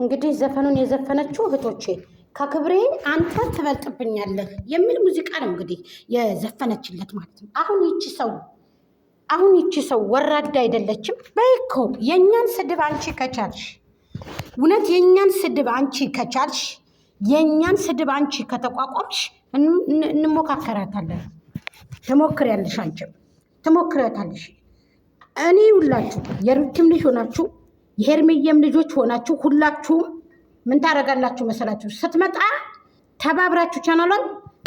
እንግዲህ ዘፈኑን የዘፈነችው እህቶቼ ከክብሬ አንተ ትበልጥብኛለህ የሚል ሙዚቃ ነው እንግዲህ የዘፈነችለት ማለት ነው። አሁን ይቺ ሰው ወራዳ አይደለችም። በይኮ የእኛን ስድብ አንቺ ከቻልሽ፣ እውነት የእኛን ስድብ አንቺ ከቻልሽ፣ የእኛን ስድብ አንቺ ከተቋቋምሽ እንሞካከራታለን። ትሞክሪያለሽ፣ አንቺም ትሞክሪያታለሽ። እኔ ሁላችሁ የሩቲም ልጅ ሆናችሁ የሄርሜዬም ልጆች ሆናችሁ ሁላችሁም ምን ታደርጋላችሁ መሰላችሁ? ስትመጣ ተባብራችሁ ቻናሏን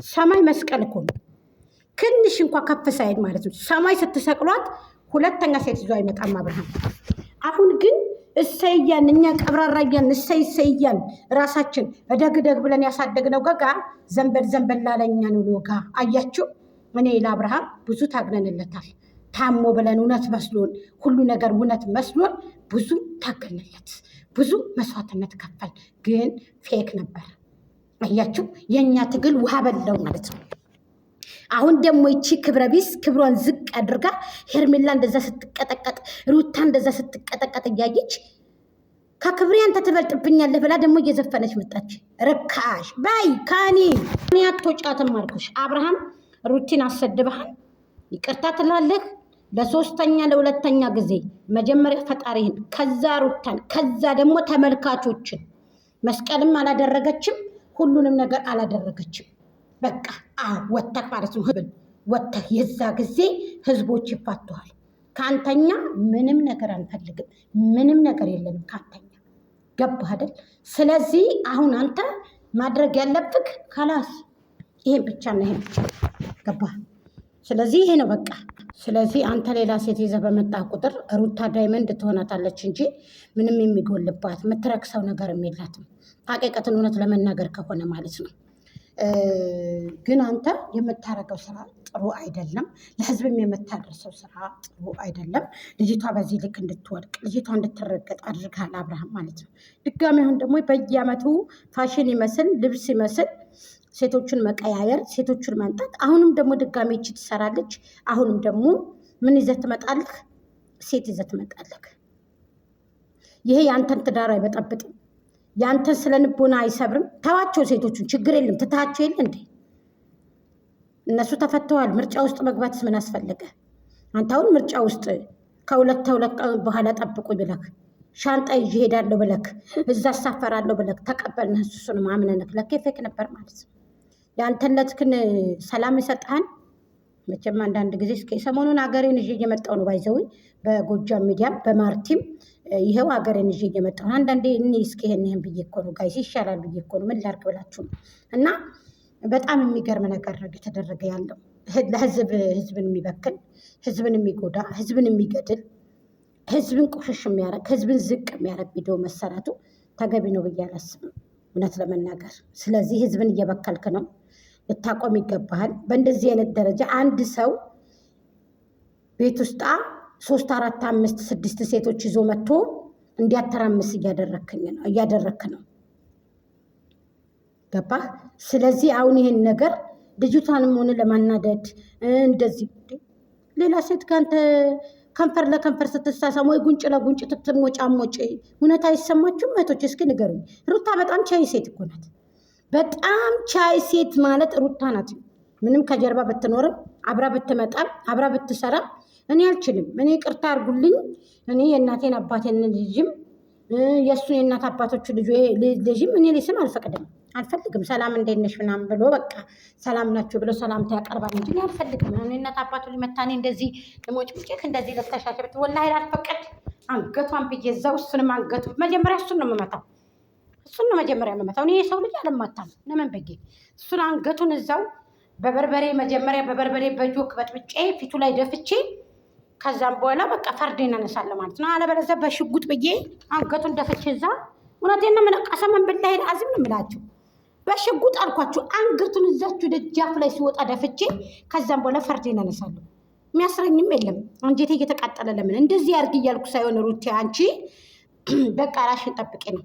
ሰማይ መስቀል እኮ ነው። ትንሽ እንኳ ከፍ ሳይል ማለት ነው። ሰማይ ስትሰቅሏት ሁለተኛ ሴት ይዞ አይመጣም አብርሃም። አሁን ግን እሰይ እያልን፣ እኛ ቀብራራ እያልን፣ እሰይ እሰይ እያልን ራሳችን እደግ እደግ ብለን ያሳደግነው ገጋ ዘንበል ዘንበል ላለኛ ነው ወጋ። አያችሁ፣ እኔ ለአብርሃም ብዙ ታግለንለታል። ታሞ ብለን እውነት መስሎን፣ ሁሉ ነገር እውነት መስሎን ብዙ ታገልንለት፣ ብዙ መስዋዕትነት ከፈል፣ ግን fake ነበር። አያችሁ፣ የእኛ ትግል ውሃ በላው ማለት ነው። አሁን ደግሞ ይቺ ክብረ ቢስ ክብሯን ዝቅ አድርጋ ሄርሜላ እንደዛ ስትቀጠቀጥ፣ ሩታ እንደዛ ስትቀጠቀጥ እያየች ከክብሬ አንተ ትበልጥብኛለህ ብላ ደግሞ እየዘፈነች መጣች። ርካሽ በይ ከኔ እኔ አትወጫትም አልኩሽ። አብርሃም ሩቲን አሰድበሃል፣ ይቅርታ ትላለህ ለሶስተኛ ለሁለተኛ ጊዜ። መጀመሪያ ፈጣሪህን፣ ከዛ ሩታን፣ ከዛ ደግሞ ተመልካቾችን። መስቀልም አላደረገችም፣ ሁሉንም ነገር አላደረገችም። በቃ ወተህ ማለት ነው። ህዝብን ወተህ የዛ ጊዜ ህዝቦች ይፋቱሃል። ከአንተኛ ምንም ነገር አንፈልግም። ምንም ነገር የለንም ከአንተኛ። ገባህ አይደል? ስለዚህ አሁን አንተ ማድረግ ያለብህ خلاص ይሄን ብቻ ነው። ይሄን ብቻ ገባህ? ስለዚህ ይሄ ነው በቃ። ስለዚህ አንተ ሌላ ሴት ይዘህ በመጣ ቁጥር ሩታ diamond ትሆናታለች እንጂ ምንም የሚጎልባት የምትረክሰው ነገርም የላትም። ሀቂቀትን እውነት ለመናገር ከሆነ ማለት ነው። ግን አንተ የምታረገው ስራ ጥሩ አይደለም። ለህዝብም የምታደርሰው ስራ ጥሩ አይደለም። ልጅቷ በዚህ ልክ እንድትወድቅ፣ ልጅቷ እንድትረገጥ አድርገሃል አብርሃም ማለት ነው። ድጋሚ አሁን ደግሞ በየዓመቱ ፋሽን ይመስል፣ ልብስ ይመስል ሴቶቹን መቀያየር፣ ሴቶቹን ማንጣት። አሁንም ደግሞ ድጋሚ ይቺ ትሰራለች። አሁንም ደግሞ ምን ይዘህ ትመጣለህ? ሴት ይዘህ ትመጣለህ። ይሄ የአንተን ትዳር አይበጠብጥም። ያንተን ስነ ልቦና አይሰብርም። ተዋቸው ሴቶቹን፣ ችግር የለም። ትታቸው የለ እንዴ? እነሱ ተፈተዋል። ምርጫ ውስጥ መግባትስ ምን አስፈለገ? አንተ አሁን ምርጫ ውስጥ ከሁለት ቀን በኋላ ጠብቁኝ ብለክ፣ ሻንጣ ይዤ እሄዳለሁ ብለክ፣ እዛ እሳፈራለሁ ብለክ ተቀበልን። እሱንም አምነንክ ለካ fake ነበር ማለት ነው። የአንተነትክን ሰላም ይሰጥሃል። መቼም አንዳንድ ጊዜ እስከ ሰሞኑን ሀገሬን ይዤ እየመጣሁ ነው። By the way በጎጃም ሚዲያም በማርቲም ይኸው ሀገሬን ይዤ እየመጣሁ ነው። አንዳንዴ እኔ እስኪ ይሄን ይሄን ብዬ እኮ ነው guys፣ ይሻላል ብዬ እኮ ነው። ምን ላድርግ ብላችሁ ነው። እና በጣም የሚገርም ነገር ነው እየተደረገ ያለው። ለህዝብ ህዝብን የሚበክል፣ ህዝብን የሚጎዳ፣ ህዝብን የሚገድል፣ ህዝብን ቁሽሽ የሚያደርግ፣ ህዝብን ዝቅ የሚያደርግ ቪዲዮ መሰራቱ ተገቢ ነው ብዬ አላስብም፣ እውነት ለመናገር። ስለዚህ ህዝብን እየበከልክ ነው፣ ልታቆም ይገባሃል። በእንደዚህ አይነት ደረጃ አንድ ሰው ቤት ውስጥ ሶስት፣ አራት፣ አምስት፣ ስድስት ሴቶች ይዞ መጥቶ እንዲያተራምስ እያደረክ ነው። ገባህ? ስለዚህ አሁን ይሄን ነገር ልጅቷንም ሆነ ለማናደድ እንደዚህ ሌላ ሴት ከአንተ ከንፈር ለከንፈር ስትሳሳም ወይ ጉንጭ ለጉንጭ ትትሞጫሞጭ እውነት አይሰማችሁም? እህቶች እስኪ ንገሩኝ። ሩታ በጣም ቻይ ሴት እኮ ናት። በጣም ቻይ ሴት ማለት ሩታ ናት። ምንም ከጀርባ ብትኖርም፣ አብራ ብትመጣም፣ አብራ ብትሰራም እኔ አልችልም። እኔ ይቅርታ አድርጉልኝ። እኔ የእናቴን አባቴን ልጅም የእሱን የእናት አባቶቹ ልጅም እኔ ሊስም አልፈቅድም፣ አልፈልግም። ሰላም እንዴት ነሽ ምናምን ብሎ በቃ ሰላም ናቸው ብሎ ሰላምታ ያቀርባል እንጂ እኔ አልፈልግም። እኔ እናት አባቱ ሊመታ እኔ እንደዚህ ልሞጭ እንደዚህ ለተሻሸበት ወላሂ አልፈቅድ። አንገቷን ብዬ እዛው እሱንም አንገቱ መጀመሪያ እሱን ነው የምመታው። እሱን ነው መጀመሪያ የምመታው። እኔ የሰው ልጅ አልማታም። ለምን በጌ እሱን አንገቱን እዛው በበርበሬ፣ መጀመሪያ በበርበሬ በጆክ በጥብጬ ፊቱ ላይ ደፍቼ ከዛም በኋላ በቃ ፈርዴን አነሳለሁ ማለት ነው። አለበለዚያ በሽጉጥ ብዬ አንገቱን ደፍቼ እዛ፣ እውነቴን ነው የምልህ፣ قسما بالله العظيم ነው የምላችሁ። በሽጉጥ አልኳችሁ፣ አንገቱን እዛችሁ ደጃፍ ላይ ሲወጣ ደፍቼ ከዛም በኋላ ፈርዴን አነሳለሁ። የሚያስረኝም የለም። አንጀቴ እየተቃጠለ ለምን እንደዚህ ያርግ እያልኩ ሳይሆን ሩቴ አንቺ በቃ ራሽን ጠብቂ ነው።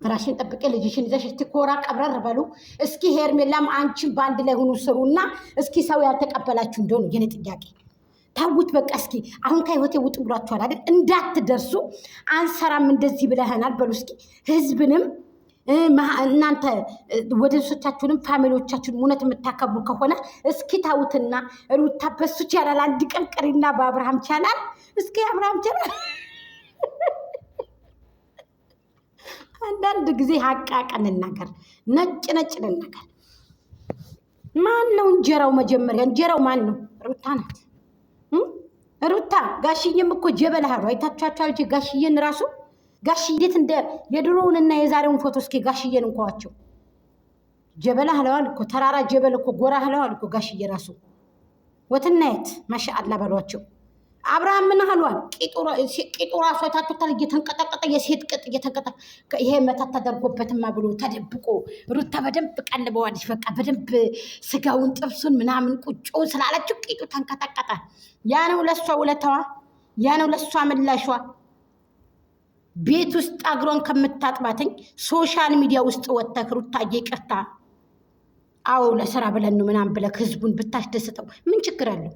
ራሽን ጠብቂ፣ ልጅሽን ይዘሽ እስቲ ኮራ ቀብረር በሉ። እስኪ ሄርሜላም አንቺን በአንድ ላይ ሁኑ ስሩና እስኪ ሰው ያልተቀበላችሁ እንደሆኑ የኔ ጥያቄ። ታውት በቃ እስኪ አሁን ከህይወቴ ውጡ ብሏችኋል አይደል? እንዳትደርሱ አንሰራም እንደዚህ ብለህናል በሉ እስኪ ህዝብንም እናንተ ወደሶቻችሁንም family ዎቻችሁንም እውነት የምታከብሩ ከሆነ እስኪ ታውትና ሩታ በሱ ቻናል አንድ ቀን ቅሪና በአብርሃም ቻናል እስኪ አብርሃም ቻናል አንዳንድ ጊዜ ሀቃቅ እንናገር፣ ነጭ ነጭ እንናገር። ማን ነው እንጀራው? መጀመሪያ እንጀራው ማን ነው? ሩታ ናት። ሩታ ጋሽዬም እኮ ጀበላህ ነው። አይታችኋቸዋል። ጋሽዬን ራሱ ጋሽዬ እንዴት እንደ የድሮውንና የዛሬውን ፎቶ እስኪ ጋሽዬን እንኳዋቸው ጀበላ ህለዋል እኮ ተራራ ጀበል እኮ ጎራ ህለዋል እኮ ጋሽዬ ራሱ ወትናየት ማሻአላ በሏቸው። አብርሃም ምን አሏል? ቂጡ ራሱ አይታችሁታል፣ እየተንቀጠቀጠ የሴት ቅጥ እየተንቀጠ ይሄ መተት ተደርጎበትማ ብሎ ተደብቆ ሩታ በደንብ ቀልበዋለች። በቃ በደንብ ስጋውን ጥብሱን ምናምን ቁጮውን ስላለችው ቂጡ ተንቀጠቀጠ። ያ ነው ለሷ ውለታዋ፣ ያ ነው ለሷ ምላሿ። ቤት ውስጥ አግሯን ከምታጥባትኝ social media ውስጥ ወጥተህ ሩታዬ ይቅርታ፣ አዎ ለስራ ብለን ነው ምናምን ብለህ ህዝቡን ብታስደስተው ምን ችግር አለው?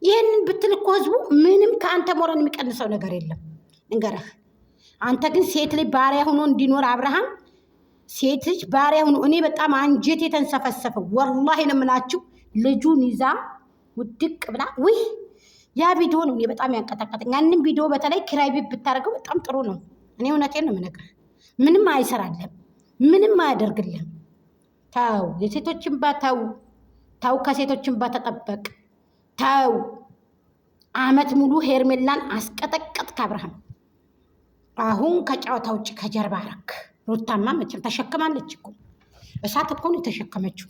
ይህንን ብትል እኮ ህዝቡ ምንም ከአንተ ሞራል የሚቀንሰው ነገር የለም። እንገረህ አንተ ግን ሴት ልጅ ባሪያ ሆኖ እንዲኖር አብርሃም ሴት ልጅ ባሪያ ሆኖ እኔ በጣም አንጀት የተንሰፈሰፈ ወላሂ ነው የምላችሁ። ልጁን ይዛ ውድቅ ብላ ውይ፣ ያ ቪዲዮ ነው እኔ በጣም ያንቀጠቀጠኝ። ያንን ቪዲዮ በተለይ ኪራይ ቤት ብታደርገው በጣም ጥሩ ነው። እኔ እውነቴን ነው የምነግርህ። ምንም አይሰራልህም፣ ምንም አያደርግልህም። ተው የሴቶችን ባ ተው፣ ተው ከሴቶችን ባ ተጠበቅ። ተው አመት ሙሉ ሄርሜላን አስቀጠቀጥክ አብርሃም። አሁን ከጨዋታ ውጭ ከጀርባ አረክ። ሩታማ መቼም ተሸክማለች እኮ እሳት እኮ ነው የተሸከመችው።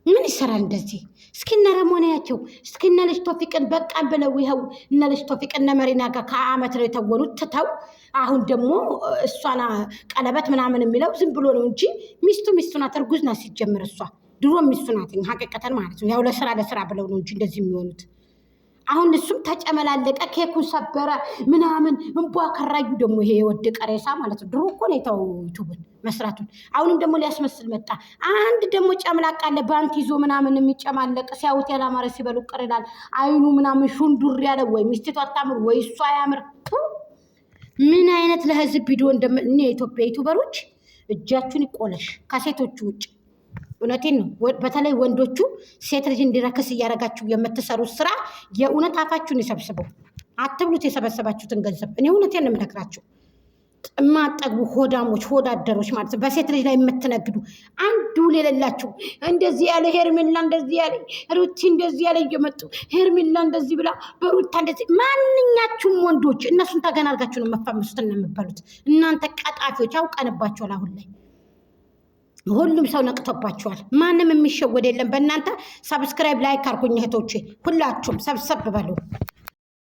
ምን ይሰራል እንደዚህ? እስኪ እነ ረሞንያቸው እስኪ እነ ልጅ ቶፊቅን በቃን ብለው ይኸው እነ ልጅ ቶፊቅ እነ መሪና ጋር ከአመት ነው የተወኑት ትተው፣ አሁን ደግሞ እሷና ቀለበት ምናምን የሚለው ዝም ብሎ ነው እንጂ ሚስቱ ሚስቱ ናት፣ እርጉዝ ናት ሲጀምር እሷ ድሮ ሚስቱ ናት፣ ሀቂቀተን ማለት ነው። ያው ለስራ ለስራ ብለው ነው እንጂ እንደዚህ የሚሆኑት። አሁን እሱም ተጨመላለቀ፣ ኬኩን ሰበረ ምናምን እንቧ ከራዩ ደግሞ ይሄ የወደቀ ሬሳ ማለት ነው። ድሮ እኮ ነው የተው ዩቱብን መስራቱን። አሁንም ደግሞ ሊያስመስል መጣ። አንድ ደግሞ ጨምላቃ አለ ባንት ይዞ ምናምን የሚጨማለቅ ሲያዩት ያላማረ ሲበሉ ቅር ይላል። አይኑ ምናምን ሹንዱር ያለ ወይ ሚስቲቱ አታምር ወይ እሷ አያምር። ምን አይነት ለህዝብ ቪዲዮ እኔ የኢትዮጵያ YouTuber ኦች እጃችሁን ይቆለሽ ከሴቶቹ ውጭ እውነቴን ነው። በተለይ ወንዶቹ ሴት ልጅ እንዲረክስ እያደረጋችሁ የምትሰሩት ስራ የእውነት አፋችሁን ይሰብስበው። አትብሉት የሰበሰባችሁትን ገንዘብ። እኔ እውነቴን ነው የምነግራችሁ። የማጠግቡ ሆዳሞች፣ ሆዳደሮች ማለት ነው። በሴት ልጅ ላይ የምትነግዱ አንዱ የሌላችሁ እንደዚህ ያለ ሄርሜላ እንደዚህ ያለ ሩቲ እንደዚህ ያለ እየመጡ ሄርሜላ እንደዚህ ብላ በሩታ እንደዚህ ማንኛችሁም ወንዶች እነሱን ተገናርጋችሁ ነው መፋመሱት እና የምበሉት። እናንተ ቀጣፊዎች አውቀንባችኋል አሁን ላይ ሁሉም ሰው ነቅቶባችኋል። ማንም የሚሸወድ የለም በእናንተ። subscribe like አድርጉኝ እህቶቼ፣ ሁላችሁም ሰብሰብ በሉ።